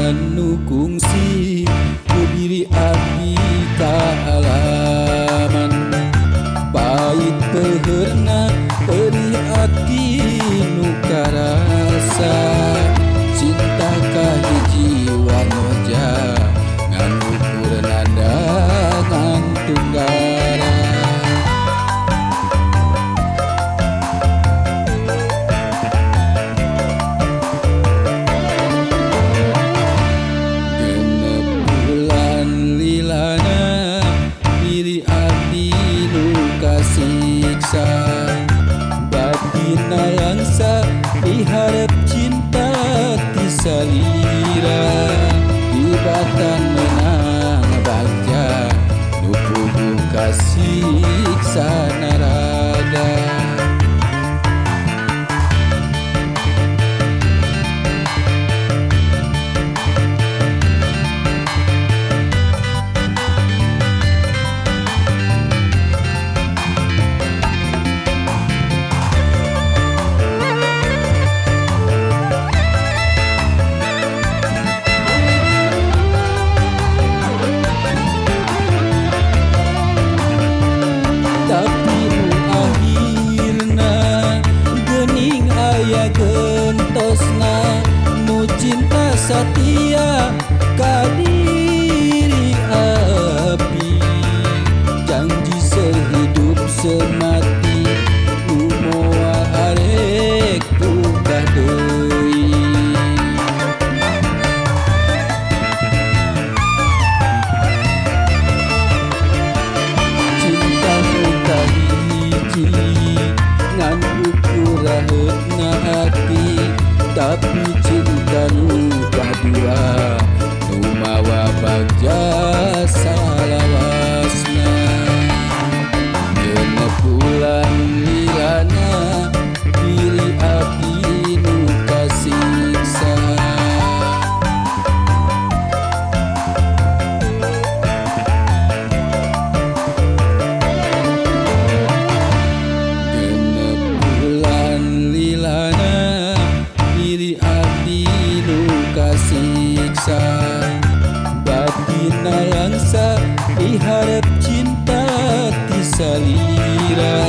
Nu kungsi ku diri abdi kaalaman pahit peherna perih ati nu karasa cinta ka hiji wanoja ngan ukur nanda ngan tunggara. Kasiksa batin nalangsa diharap cinta ti salira tibatan menang bagja nu puguh kasiksa naraga. Tapi nu akhirna geuning aya gentosna nu cinta satia ka diri abdi janji sehidup semati nu moal arek tukah deui. Ngan ukur raheutna ati tapi cinta nu kadua nu mawa bagja salawasna. Genep bulan lilana diri abdi nu kasiksa. Kasiksa batin nalangsa diharap cinta ti salira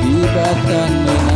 tibatan menang.